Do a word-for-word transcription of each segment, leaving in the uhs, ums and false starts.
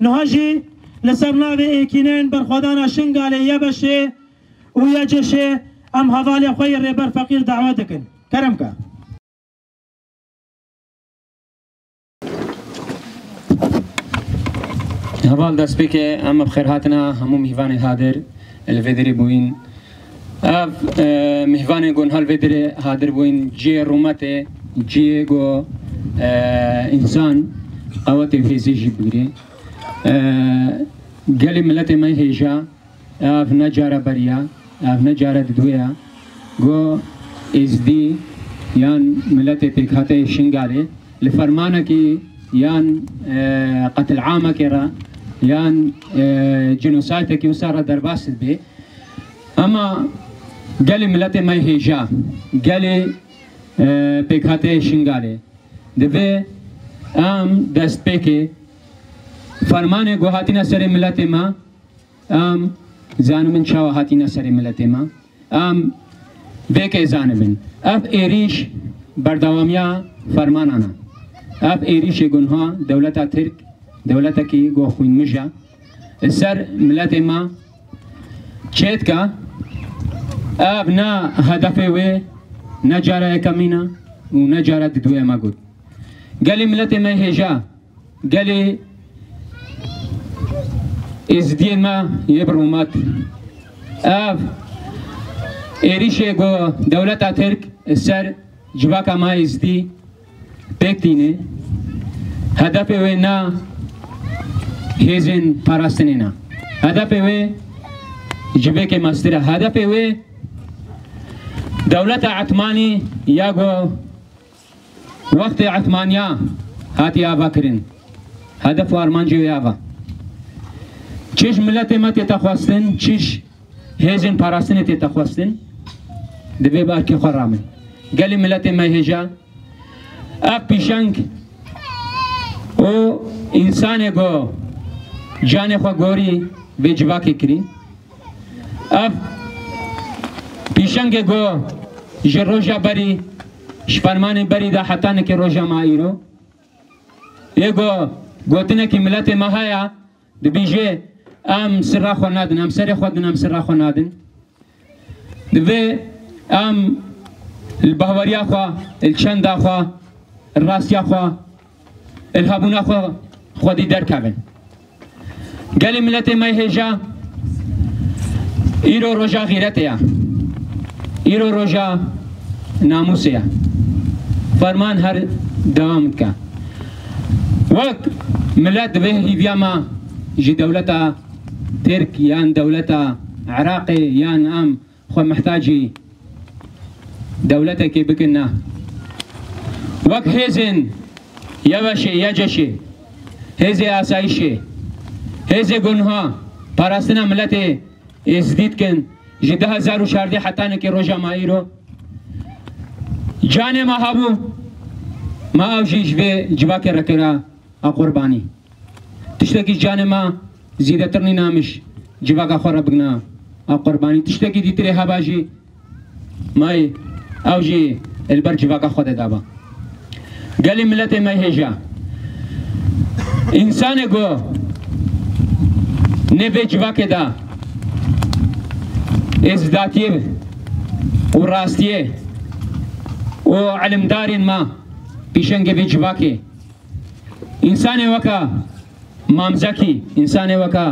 Niha jî li ser navê êkînên berxwedana Şingalê, YBŞ'ê û YCŞ'ê em hevalê xwe yê Rêber Feqîr dawe dikin. Kerem ke. Heval destpêkê em bi xêr hatina hemû mîvanê hadir li vê derê bûyîn. Ev, e, mîvanê ku niha li vê derê hadir bûyîn, cihê rûmetê, cihê ku, e, însan qewetê û hêzê jî bigirê. E, gelê miletê me hêja, ev ne cara beriya, ev ne cara didû ye, ku Êzdî yan miletê pêkhate Şingalê li fermanekî yan, e, qetil'amekê re yan, e, cînosaytekî wisa re derbas dibe. Hema gelê miletê me hêja, gelê, e, pêkhate Şingalê. Divê em destpêkê fermanê ku hatine serê miletê me, em zanibin çawa hatine serê miletê me. Em vêkê zanibin. Ev êrîş berdewamiya fermanan e. Ev êrîşê ku niha dewleta Tirk, dewletekî ku xwînmij e, li ser miletê me çêdike, ev ne hedefê wê, ne cara yekemîn e û ne cara didû ye me got. Gelê miletê me hêja, gelê Êzidiyên me yê bi rûmet. Ev êrîşê ku dewleta Tirk li ser civaka me Êzidî pêk tîne, hedefê wê ne hêzên parastinê ne. Hedefê wê ji vê kêmastir e. Hedefê wê dewleta Etmanî ya ku wextê Etmaniya hatiye avakirin. Hedef û armancê wê ava. Çi ji miletê me tête xwestin, çi ji hêzên parastinê tête xwestin, divê bi erkê xwe ramin. Gelê miletê me hêja, ev pîşeng û însanê ku canê xwe gorî vê civakê kirî. Ev pîşengê ku ji roja berî, ji fermanên berî de heta nike roja me îro. Yê ku gotinekî miletê me heye, dibêje, em sirra xwe nadin, em serê xwe din, em sirra xwe nadin. Divê em li bahweriya xwe, li çenda xwe, li rastiya xwe, li hebûna xwe xwedî derkevin. Gelê miletê me hêja, îro roja xîretê ye. Îro roja namûsê ye. Ferman her dewam dike. Wek milet divê hîviya me ji dewleta Tirk yan dewleta Iraqê yan em xwe mihtacî dewletekê bikin, na. Wek hêzên YBŞ'ê, YCŞ'ê, hêzê asayîşê, hêzê ku niha parastina miletê Êzidî dikin, ji du hezar û şardeh heta nike roja me îro. Canê me hebû, me ew jî ji vê civakê re kira a qurbanî. Tiştekî canê me zêdetir nîna em ji civaka xwe re bigina a qurbanî. Tiştekî dîtirê heba jî me ew jî li ber civaka xwe de daba. Gelê miletê me hêja. Însanê ku nê vê civakê de êzdatiyê û rastiyê û ilimdarên me pîşengê vê civakê. Însanê weke Mamzekî, însanê weke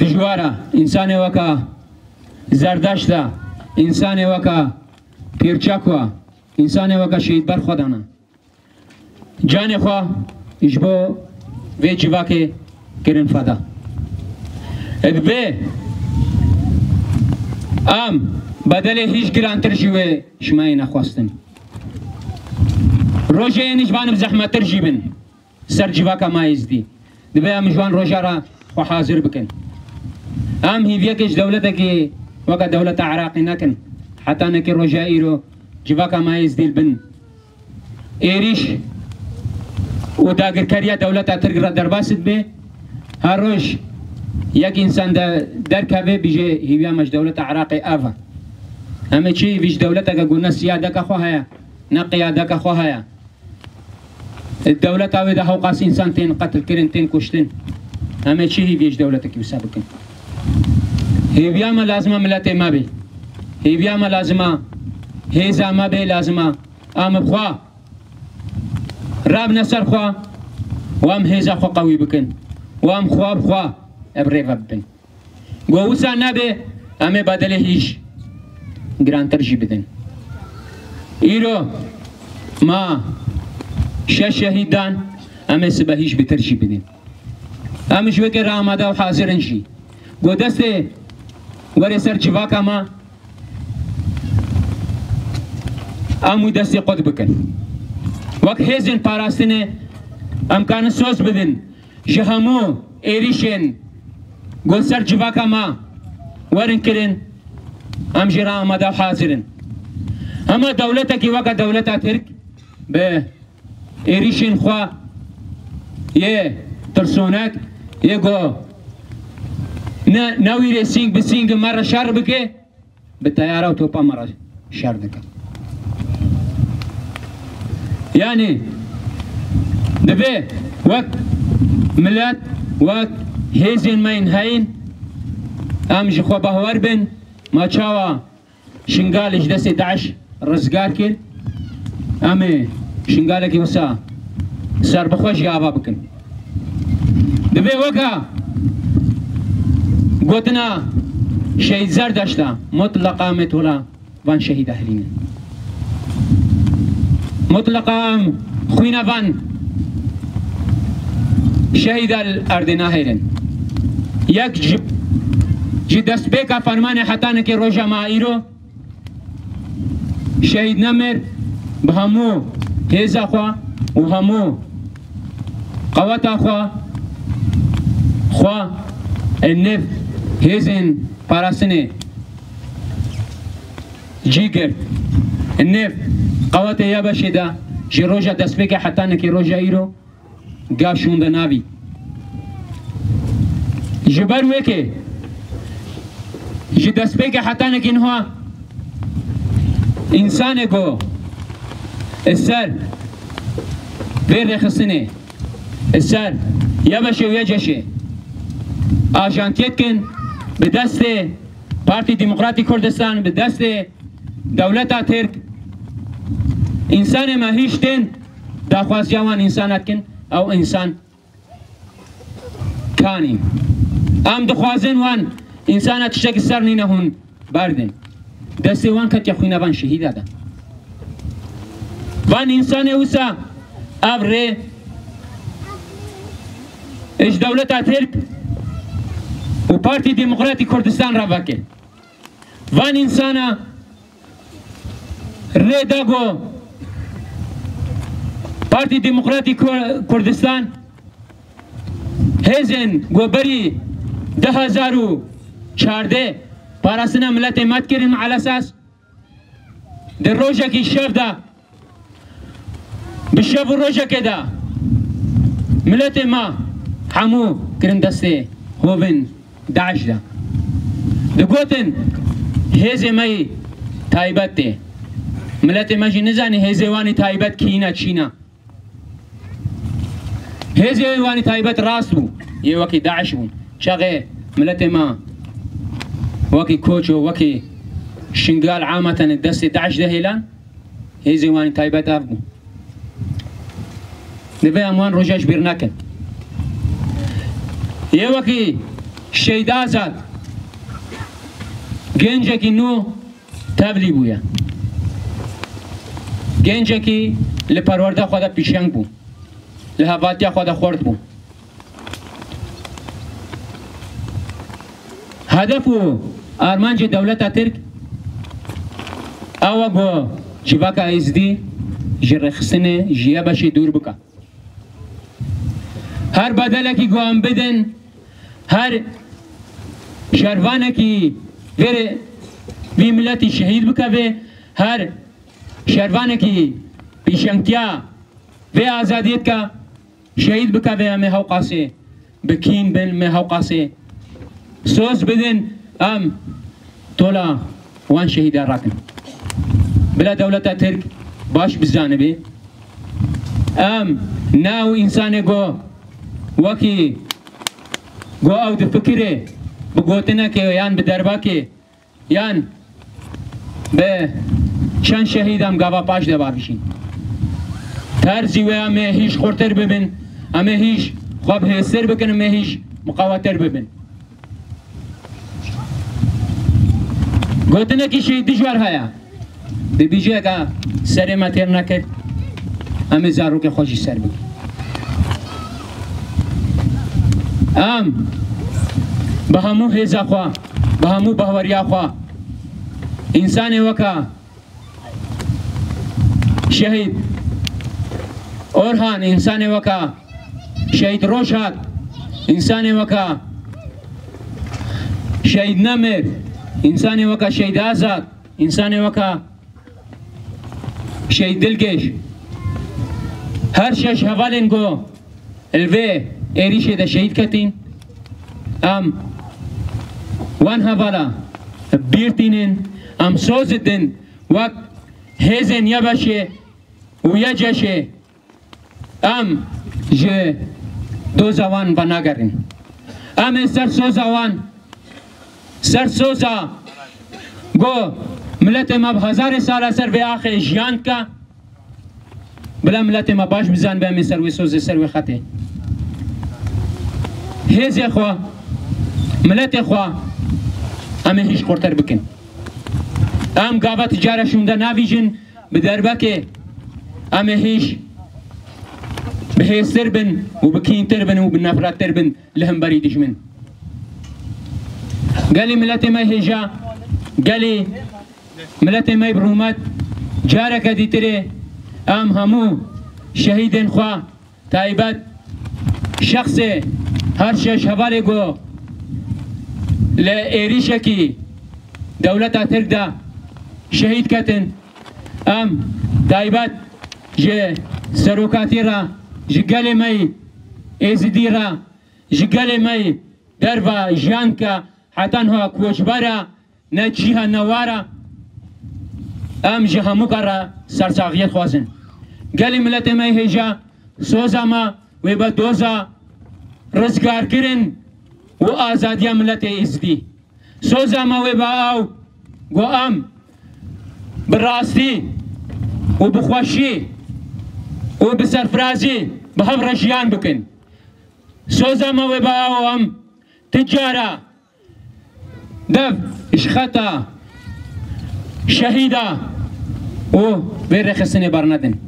Dijwara, însanê weke Zerdeşta, însanê weke Pîrçekwa, însanê weke Şehîd Berxwedana. Canê xwe ji bo vê civakê kirin feda. Divê em bedelê hîç girantir ji wê ji me yê nexwestin. Rojê yên ji van bi zehmettir jî bin. Ser civaka me Êzidî. Divê em ji wan roja re xwe hazir bikin. Em hîviyekê ji dewletekî weke dewleta Iraqê nekin. Heta neke roja îro civaka me Êzidî li bin êrîş û dagirkeriya dewleta Tirk re derbas dibe. Her roj yek însan de derkeve bîje hîviya me ji dewleta Iraqê ev e. Em ê çi hîvî ji dewleteke ku ne siyadeka xwe heye, ne qiyadeka xwe heye. Dewleta wê de hewqas însan tên qetilkirin, tên kuştin. Em ê çi hîviyê ji dewletekî wisa bikin? Hêviya me lazim e miletê me bê. Hêviya me lazim e hêza me bê, lazim e em bi xwe rabine ser xwe û em hêza xwe qewî bikin û em xwe bi xwe bi rê ve bibin. Go wisa nebe, em ê bedelê hîj girantir jî bidin. Îro ma şeş şehîd dan, em ê sibe hîj bitir jî bidin. Em ji weke re amade û hazir in jî. Go destê were ser civaka me, em wî destê qut bikin. Wek hêzên parastinê em karin soz bidin ji hemû êrîşên ku ser civaka me werin kirin, em jê re amade û hazir in. Hema dewletekî weke dewleta Tirk bi êrîşên xwe yê tirsonek, yê ku ne, newîrê sîng bi sîng me re şer bike, bi teyara û topa me re şer dike. Yanî divê wek milet, wek hêzên me yên heyîn, em ji xwe behwer bin, ma çawa Şingalê ji destê DAIŞ rizgar kir, em ê Şingalekî wisa serbixwe jî ava bikin. Divê weka gotina Şehîd Zerdaşt e, mutleqa em ê tola van şehîda hilînin. Mutleqa em xwîna van şehîda li erdê nahêlin. Yek ji, ji destpêka fermanê heta nike roja me îro, Şehîd Nemir bi hemû hêza xwe û hemû qeweta xwe, xwe ên nêv hêzên parastinê cî girt. Ên nêv qewetê YBŞ'ê de ji roja destpêkê heta nike roja îro, gav şûnde navî. Ji ber wekê ji destpêkê heta neke niha însanê ku li ser vê rêxistinê, li ser YBŞ'ê û YCŞ'ê ajantiyê dikin, bi destê Partî Demokratîk Kurdistan, bi destê dewleta Tirk, însanê me hîş tên daxwaziya wan însana dikin, ew însan kanî. Em dixwazin wan însana tiştekî ser nîne hûn berdin. Destê wan ketiye xwîna van şehîda de. Van însanê wisa ev rê ji dewleta Tirk û Partî Demokratîk Kurdistan re veke. Van însana rê da ku Partî Demokratîk Kur-, Kurdistan hêzên ku berî du hezar û çardeh parastina miletê me dikirin, elesas di rojekî şev de Bi şev û rojekê de miletê me hemû kirin destê hovên DAIŞ de. Digotin, hêzê me yî taybet tê. Miletê me jî nizanî hêzê wan î taybet kî ne, çî ne. Hêzê wan î taybet rast bû, yê wekî DAIŞ bûn. Çaxê miletê me wekî koço, wekî Şingal ameten destê DAIŞ de hêlan, hêzê wan î taybet ev bû. Divê em wan roja ji bîr nekin. Yê wekî Şehîd Azad, gencekî nû tevlî bûye. Gencekî li perwerdeya xwe de pîşeng bû. Li hevaltiya xwe de xurt bû. Hedef û armancê dewleta Tirk ew e ku civaka Êzidî ji rêxistinê, ji YBŞ'ê dûr bike. Her bedelekî ku em bidin, her şervanekî vê, vî miletî şehîd bikeve, her şervanekî pîşengtiya vê azadiyê dike, şehîd bikeve, em ê hewqasê bi kîn bin, em ê hewqasê soz bidin, em tola wan şehîda rakin. Bila dewleta Tirk baş bizanibe, em Ne ew însanê ku wekî ku ew difikirê bi gotinekê yan bi derbakê yan bi çend şehîd em gava paş de bavêjin. Terzî wê em ê hîş xurtir bibin, em ê hîş xwe bihêztir bikin, em ê hîş muqawetir bibin. Gotinekî jî dijwar heye. Dibêje ka serê me têr nekir, em ê zarokê xwe jî ser bikin. Em bi hemû hêza xwe, bi hemû bahweriya xwe, însanê weka Şehîd Orhan, însanê weka Şehîd Rojhat, însanê weka Şehîd Nemir, însanê weka Şehîd Azad, însanê weka Şehîd Dilgêş, her şeş hevalên ku li vê êrîşê de şehîd ketîn, em wan hevala bîr tînin, em soz didin wek hêzên YBŞ'ê û YCŞ'ê, em ji doza wan venagerin. Em ê ser soza wan, ser soza ku miletê me bi hezarê sala ser vê axê jiyan dike, bila miletê me baş bizanibe em ê ser wê sozê, ser wê xetê. Hêzê xwe, miletê xwe em ê hîş xurtir bikin. Em gava ti cara şûnde navîjin, bi derbekê em ê hîş bihêztir bin û bi kîntir bin û bi nefrettir bin li hemberî dijmin. Gelî miletê me hêja, gelî miletê me bi rûmet, careke dîtirê em hemû şehîdên xwe, taybet şexsê her şeş hevalê ku li êrîşekî dewleta Tirk de şehîd ketin, em taybet ji serokatî re, ji gelê me yî Êzidî re, ji gelê me yî derva jiyan dike, heta niha koçber e, ne cî he ne war e, em ji hemûka re sersaxiyê dixwazin. Gelî miletê me yê hêja, soza me wê be doza rizgarkirin û azadiya miletê Êzidî. Soza me wê be ew ku em bi rastî û bi xweşî û bi serfirazî bi hev re jiyan bikin. Soza me wê be ew em ti cara dev ji xeta şehîda û vê rêxistinê bernedin.